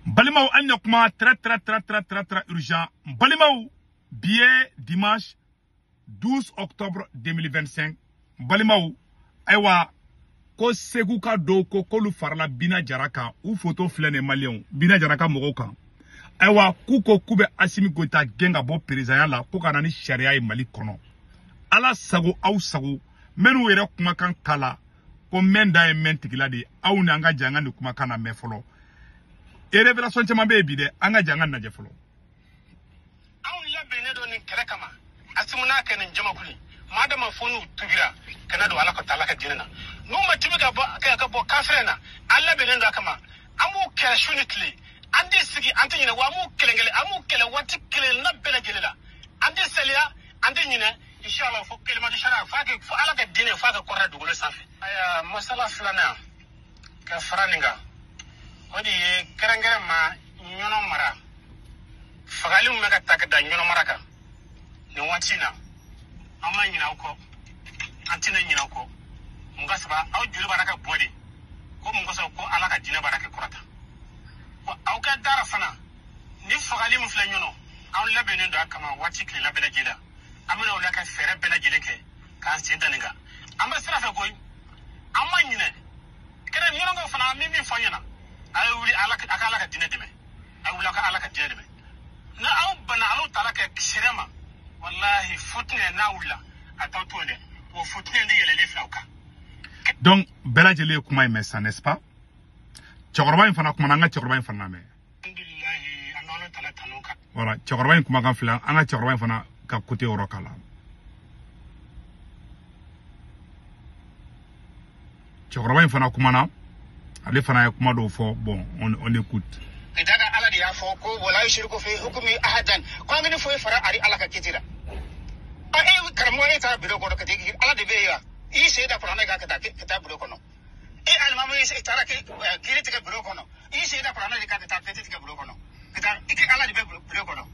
Balimaw an ɲa kuma très très très très très très urgent. Balimaw bi ye dimanche 12 octobre 2025. Balimaw ayiwa ko Segu ka dɔw ko k'olu farala Bina Jara kan, u photo filɛ nin maliyɛnw Bina Jara ka mɔgɔw kan. Ayiwa k'u ko k'u bɛ Assimi Goïta gɛn ka bɔ présidentya la ko ka na ni sariya ye Mali kɔnɔ. Ala sago aw sago, minnu yɛrɛ kumakan kala ko mɛn da ye mɛn tigila de ye, aw ni an ka jɛ an ka nin kumakan na mɛn fɔlɔ. E révélation caman bɛ yen bi dɛ, an ka jɛ an ka lajɛ fɔlɔ. Anw labɛnnen don nin kɛlɛ kama, Assimi n'a kɛ nin jamakulu maa dama fo n'u tubira ka na don Ala ka taa Ala ka diinɛ na. N'u ma tubi ka bɔ kafirɛ na, an labɛnnen don a kama. An b'u kɛlɛ su ni tile, an tɛ sigi, an tɛ ɲinɛ, wa an b'u kɛlɛ kɛlɛ, an b'u kɛlɛ waati kelen na bɛɛ lajɛlen la. An tɛ saliya, an tɛ ɲinɛ, inshallah fo kelematu sariya fo Ala ka diinɛ f'a ka kɔrɔta dugukolo sanfɛ. Aya masala filanan ka fara nin kan, o de ye kɛrɛnkɛrɛn ma ɲɔnɔ mara fagali min bɛ ka ta ka da ɲɔnɔ mara kan nin waati in na. An ma ɲinɛ aw kɔ, an tɛna ɲinɛ aw kɔ. Mun ka saba aw joli b'ara ka bɔ de ko mun kosɔn ko Ala ka diinɛ b'ara kɛ kɔrɔta. Ko aw ka dara fana ni fagali min filɛ ɲɔnɔ, anw labɛnnen don a kama waati tilela bɛɛ lajɛlen la. An bɛna o la ka fɛɛrɛ bɛɛ lajɛlen kɛ k'an sen da nin kan. An bɛ sira fɛ koyi, an ma ɲinɛ kɛrɛ ɲɔnɔkaw fana. An bɛ min fɔ ɲɛna, a ye wuli a ka Ala ka diinɛ dɛmɛ, a ye wuli a ka Ala ka diinɛ dɛmɛ. Ni aw banna Alahu taala kɛ sariya ma, walahi futinɛ n'a wulila a t'aw to yen dɛ, o futinɛ de yɛlɛlen filɛ aw kan. Donc bɛɛ lajɛlen ye kuma in mɛn sisan, n'est-ce pas? Cɛkɔrɔba in fana kumana, an ka cɛkɔrɔba in fana lamɛn. Alhamdulilayi, an bɛ Alahu taala tanu kan. Voilà, cɛkɔrɔba in kumakan filɛ, an ka cɛkɔrɔba in fana ka côté yɔrɔ k'a la. Cɛkɔrɔba in fana kumana, ale fana ye kuma dɔw fɔ. Bon, on écoute. Daga Ala de y'a fɔ ko wala yushriku fi hukmi ahadan, ko an kana foyi fara ari Ala ka kiti la. A e karamɔgɔ, e taara biro kɔnɔ ka taa, Ala de bɛ yen wa? I sen da kuranɛ kan ka taa biro kɔnɔ. E alimamu, e taara kiiri tigɛ biro kɔnɔ, i sen da kuranɛ de kan ka taa kiiri tigɛ biro kɔnɔ. Ka taa i kɛ Ala de bɛ biro kɔnɔ.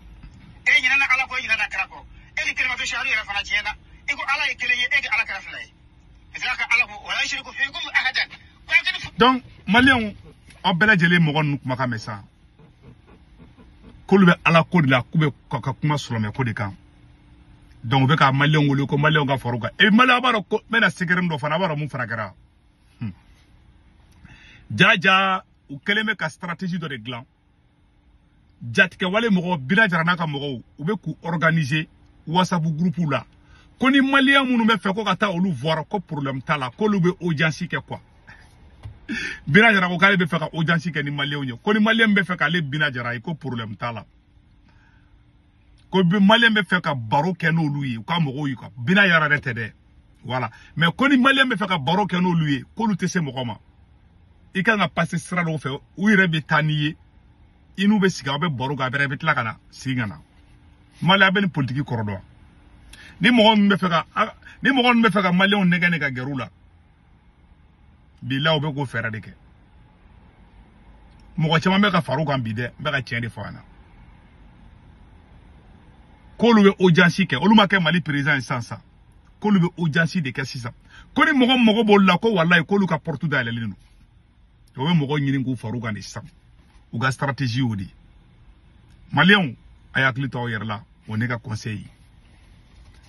E ɲinɛna Ala kɔ, e ɲinɛna kira kɔ. E ni kelematu sariya yɛrɛ fana tiɲɛna. I ko Ala ye kelen ye, e ni Ala kɛra fila ye. Ka tila ka Ala ko wala yushriku fi hukmi ahadan. Donc maliyɛnw, aw bɛɛ lajɛlen mɔgɔ ninnu kumakan mɛn sisan. K'olu bɛ Ala ko de la, k'u bɛ ka kuma silamɛ ko de kan. Donc u bɛ ka maliyɛnw wele ko maliyɛnw ka far'u kan. E maliyɛn, a b'a dɔn ko n bɛna secret dɔ fana, a b'a dɔn mun fana kɛra. Jaja u kɛlen bɛ ka stratégie dɔ de dilan. Jatigɛwale mɔgɔw, Bina Jara n'a ka mɔgɔw, u bɛ k'u organiser WhatsApp groupe la. Ko ni maliyɛn minnu bɛ fɛ ko ka taa olu voir, ko problème t'a la, k'olu bɛ audience kɛ quoi. Bina Jara ko k'ale bɛ fɛ ka audience kɛ ni maliyɛnw ye, ko ni maliyɛn bɛ fɛ k'ale Bina Jara ye, ko problème t'a la. Ko maliyɛn bɛ fɛ ka baro kɛ n'olu ye, u ka mɔgɔw ye quoi. Bina Jara yɛrɛ tɛ dɛ. Voilà. Mais ko ni maliyɛn bɛ fɛ ka baro kɛ n'olu ye, k'olu tɛ se mɔgɔ ma. I kan ka passer sira dɔw fɛ, u yɛrɛ bɛ taa n'i ye. I n'u bɛ sigi, aw bɛ baro kɛ, a bɛɛ bɛ tila ka na sigi ka na. Maliyɛn bɛ ni politique kɔrɔ dɔn. Ni mɔgɔ min bɛ fɛ ka, ni mɔgɔ min bɛ fɛ ka maliyɛnw nɛgɛ ne ka gɛrɛ u la, bilahi u bɛ k'o fɛɛrɛ de kɛ. Mɔgɔ caman bɛ ka far'u kan bi dɛ, n bɛ ka tiɲɛ de fɔ an na. K'olu bɛ audience kɛ, olu ma kɛ Mali président ye sisan sisan. K'olu bɛ audience de kɛ sisan. Ko ni mɔgɔ mago b'olu la, ko walayi k'olu ka porte dayɛlɛlen don. O bɛ mɔgɔw ɲini k'u far'u kan de sisan. U ka stratégie y'o de ye. Maliyɛnw, a y'a hakili to aw yɛrɛ la, o ne ka conseil ye.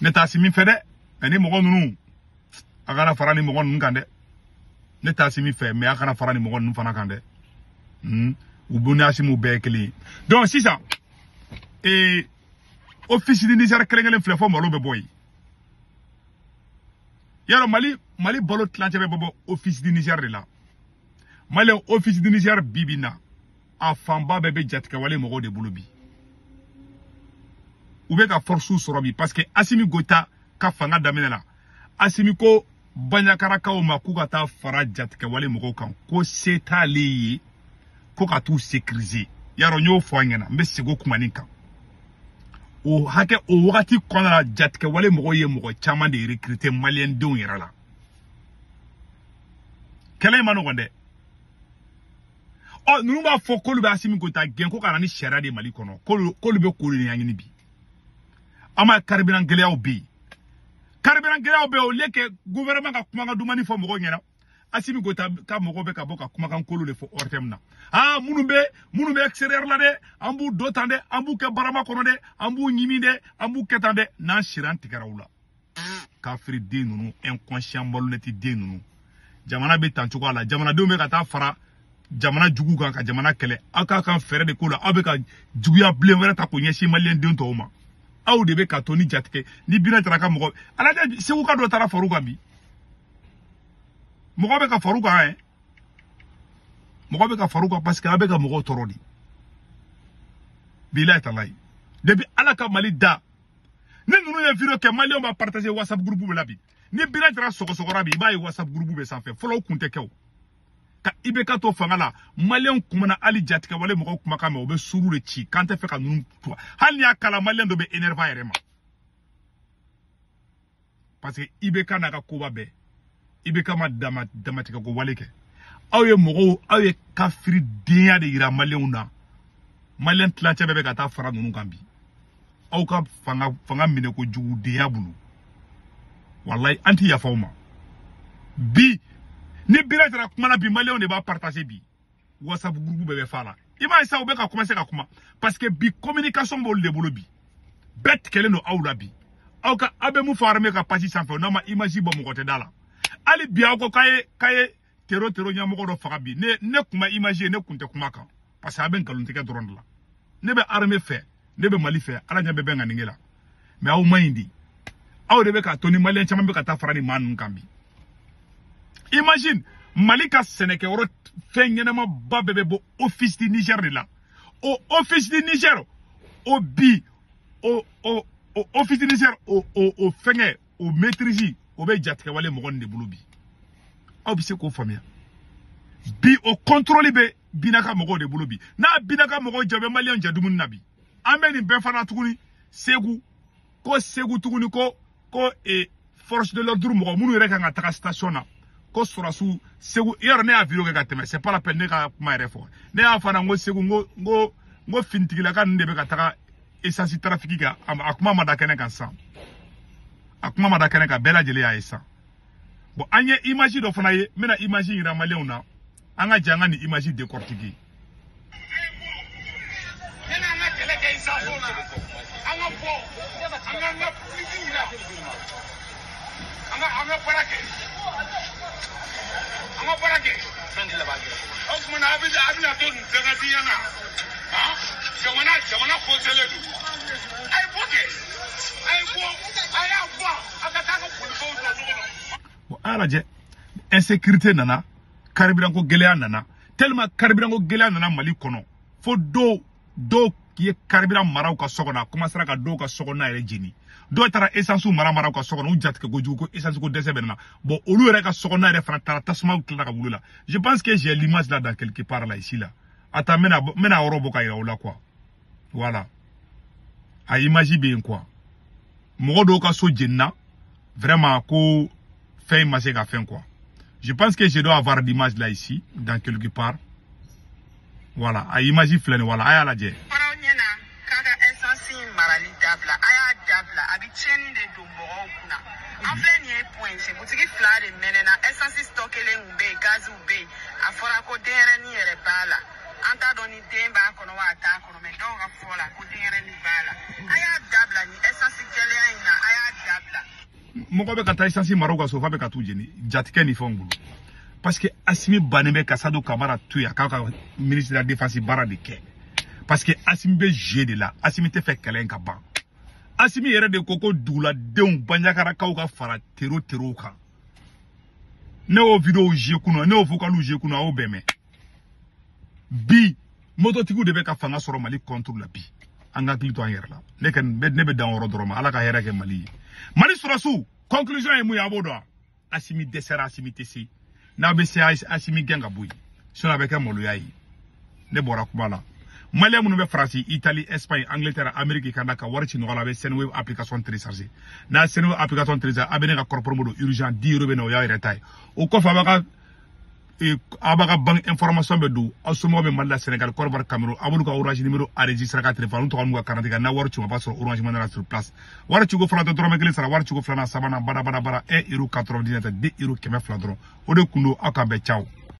Ne t'a si min fɛ dɛ, mais ni mɔgɔ ninnu, a kana fara ni mɔgɔ ninnu kan dɛ. Ne t'a si min fɛ, mais a kana fara ni mɔgɔ ninnu fana kan dɛ. U bɛ ni Assimi bɛɛ ye kelen ye. Donc sisan, office du Niger kelen kelen filɛ fɔ malo bɛ bɔ yen. Yarɔ Mali balo tilancɛ bɛ bɔ office du Niger de la. Mali office du Niger bi bi na, a fanba bɛɛ bɛ jatigɛwale mɔgɔw de bolo bi. U bɛ ka force sɔrɔ bi parce que Assimi Goïta ka fanga daminɛ la, Assimi ko Banyakarakaw ma k'u ka taa fara jatigɛwale mɔgɔw kan, ko se t'ale ye, ko ka t'u sécuriser. Yarɔ n y'o fɔ an ɲɛna, n bɛ segin o kuma nin kan. O hakɛ o wagati kɔnɔna la, jatigɛwale mɔgɔw ye mɔgɔ caman de recruter maliyɛn denw yɛrɛ la. Kɛlɛ in ma nɔgɔn dɛ. Ɔ ninnu b'a fɔ k'olu bɛ Assimi Goïta gɛn ko ka na ni sariya de ye Mali kɔnɔ, k'olu bɛ k'olu de ɲɛɲini bi. An b'a carburant gɛlɛyaw bɛ yen. Carburant gɛlɛyaw bɛ yen, au lieu que gouvernement ka kumakan dumani fɔ mɔgɔw ɲɛna, Assimi Goïta ka mɔgɔw bɛ ka bɔ ka kumakan kolo de fɔ ORTM na. Ah, minnu bɛ extérieur la dɛ, an b'u do tan dɛ, an b'u kɛ barama kɔnɔ dɛ, an b'u ɲimi dɛ, an b'u kɛ tan dɛ, n'an sira an tigɛra u la. Kafiri den ninnu, inconscient malhonnête den ninnu. Jamana bɛ tan cogoya la, jamanadenw bɛ ka taa fara jamana jugu kan ka jamana kɛlɛ. Aw k'a kan fɛɛrɛ de ko la, aw bɛ ka juguya bilen wɛrɛ ta k'o ɲɛsin maliyɛn den tɔw ma. Aw de bɛ ka to ni jatigɛ ni bina taara ka mɔgɔ alajɛ Segu ka dɔ taara far'u kan bi. Mɔgɔ bɛ ka far'u kan hein, mɔgɔ bɛ ka far'u kan parce que aw bɛ ka mɔgɔw tɔɔrɔ de. Bilahi talahi, depuis Ala ka Mali da ni ninnu ye vidéo kɛ, maliyɛnw b'a partager WhatsApp groupe bɛɛ la bi. Ni bina taara sɔgɔsɔgɔra bi, i b'a ye WhatsApp groupe bɛ sanfɛ. Fɔlɔ o kun tɛ kɛ o. Ka IBK to fanga la, maliyɛnw kumana hali jatigɛ wale mɔgɔw kumakan mɛn, o bɛ suru de ci k'an tɛ fɛ ka ninnu to. Hali n'i y'a kala, maliyɛn dɔ bɛ énerver a yɛrɛ ma. Parce que IBK n'a ka koba bɛɛ, IBK ma damatigɛ ko wale kɛ. Aw ye mɔgɔw, aw ye kafiri denya de yira maliyɛnw na. Maliyɛn tilancɛ bɛɛ bɛ ka taa fara ninnu kan bi. Aw ka fanga minɛ ko jugu denya bolo. Wallahi an ti yafa aw ma. Bi ni bira taara kuma la bi, maliyɛnw de b'a partager bi. WhatsApp groupe bɛɛ bɛ fa la. I b'a ye sa, u bɛ ka commencer ka kuma parce que bi communication b'olu de bolo bi. Bɛɛ tigɛlen don aw la bi. Aw ka aw bɛ mun fɔ armée ka page sanfɛ, n'a ma image bɔ mɔgɔ tɛ da la. Hali bi aw ko k'a ye tero ɲɛmɔgɔ dɔ faga bi. Ne kun ma image ye, ne kun tɛ kuma kan parce que a bɛ nkalontigɛ dɔrɔn de la. Ne bɛ armée fɛ, ne bɛ Mali fɛ, Ala ɲɛ bɛ bɛn ŋaniŋe la. Mais aw man ɲi de. Aw de bɛ k'a to ni maliyɛn caman bɛ ka taa fara ni maa ninnu kan bi. Imagine Mali ka sɛnɛkɛyɔrɔ fɛn ɲɛnamaba bɛɛ bɛ bɔ office du Niger de la. O office du Niger, o bi o office du Niger o fɛngɛ o maîtrise o bɛ jatigɛwale mɔgɔ nin de bolo bi. Aw bɛ se k'o faamuya. Bi o contrôle bɛ Bina ka mɔgɔw de bolo bi. N'a Bina ka mɔgɔw jɛ, u bɛ maliyɛn jɛ dumuni na bi. An bɛ nin bɛɛ fana tuguni Segu, ko Segu tuguni ko force de l'ordre mɔgɔ minnu yɛrɛ kan ka taga station na, ko sɔrɔsiw Segu yɔrɔ ne y'a vidéo kɛ ka tɛmɛ, c'est pas la peine ne ka kuma yɛrɛ fɔ. Ne y'a fana n ko Segu, n ko finitigilaka ninnu de bɛ ka taga essence trafic kɛ. A kuma ma da kɛnɛ kan sisan, a kuma ma da kɛnɛ kan, bɛɛ lajɛlen y'a ye sisan. Bon, an ye image dɔ fana ye, n bɛna image yira maliyɛnw na, an ka jɛ an ka nin image décortiquer. Bon, a y'a lajɛ, insécurité nana, carburant ko gɛlɛya nana, tellement carburant ko gɛlɛya nana Mali kɔnɔ, fo dɔw ye carburant mara u ka so kɔnɔ, a commencera ka dɔw ka so kɔnɔna yɛrɛ jeni. Dɔw taara essence mara u ka so kɔnɔ, u jatigɛ kojugu ko essence ko dɛsɛ bɛ na. Bon, olu yɛrɛ ka so kɔnɔna yɛrɛ fana taara tasuma tilala ka wuli la. Je pense que j'ai l'image là dans quelque part là ici là. Attends, n bɛna yɔrɔ bɔ ka yira o la quoi. Voilà. A image bɛ yen quoi. Mɔgɔ dɔw ka so jenina, vraiment ko fɛn ma se ka fɛn quoi. Je pense que je dois avoir l'image là ici dans quelque part. Voilà, a image filɛ nin, voilà, a y'a lajɛ. Dabila, a y'a dabila, a bɛ tiɲɛni de don mɔgɔw kunna. An filɛ nin ye point butigi fila de mɛnɛna, essence tɔ kelen kun bɛ yen, gaziw bɛ yen. A fɔra ko denyɛrɛnin yɛrɛ b'a la, an t'a dɔn ni den b'a kɔnɔ wa a t'a kɔnɔ, mɛ dɔw ka fɔ la ko denyɛrɛnin b'a la. A y'a dabila nin essence gɛlɛya in na, a y'a dabila. Mɔgɔ bɛ ka taa essence mara u ka so, f'a bɛ ka t'u jeni jatigɛ ni fɛnw bolo. Parce que Assimi bannen bɛ ka Sadio Camara to yen, a k'a ka ministre de la défense baara de kɛ. Parce que Assimi bɛ jeu de la, Assimi tɛ fɛ kɛlɛ in ka ban. Assimi yɛrɛ de ko ko duguladenw banjakarakaw ka fara tero kan. Ne y'o vidéo joué kunun, ne y'o vocal joué kunun, a y'o bɛɛ mɛn. Bi mototigiw de bɛ ka fanga sɔrɔ Mali contre la bi. An ka hakili to an yɛrɛ la. Ne bɛ dan yɔrɔ dɔrɔn ma, Ala ka hɛrɛ kɛ Mali ye. Mali sɔrɔsiw, conclusion ye mun ye, a b'o dɔn. Assimi dɛsɛra, Assimi tɛ se. N'a bɛ se Assimi gɛn ka bɔ yen, sinon a bɛ kɛ maloya ye. Ne bɔra kuma la. Malien minnu bɛ Faransi, Italie, Espagne, Angleterre, Amérique ka na ka wari ci nɔgɔ la, a bɛ Sendwave application télécharger. N'a Sendwave application télécharger, a bɛ ne ka code promo don urgent 10 euros bɛ na, o y'a yɛrɛ ta ye. O kɔfɛ a b'a ka A b'a ka banque information bɛ don aw somɔgɔw bɛ Mali la, Sénégal, Côte d'Ivoire, Cameroun. A b'olu ka Orange numéro enregistré ka téléphone tɔgɔ n'u ka carte d'identité. N'a wari ci, o b'a sɔrɔ Orange Money la sur place. Wari ciko fɔlɔ tɛ dɔrɔmɛ kelen sara. Wari ciko filanan, sabanan, bada bada bada, 1 euro 99, 2 euro 200 dɔrɔn. O de kun don. Aw k'an bɛn, ciao.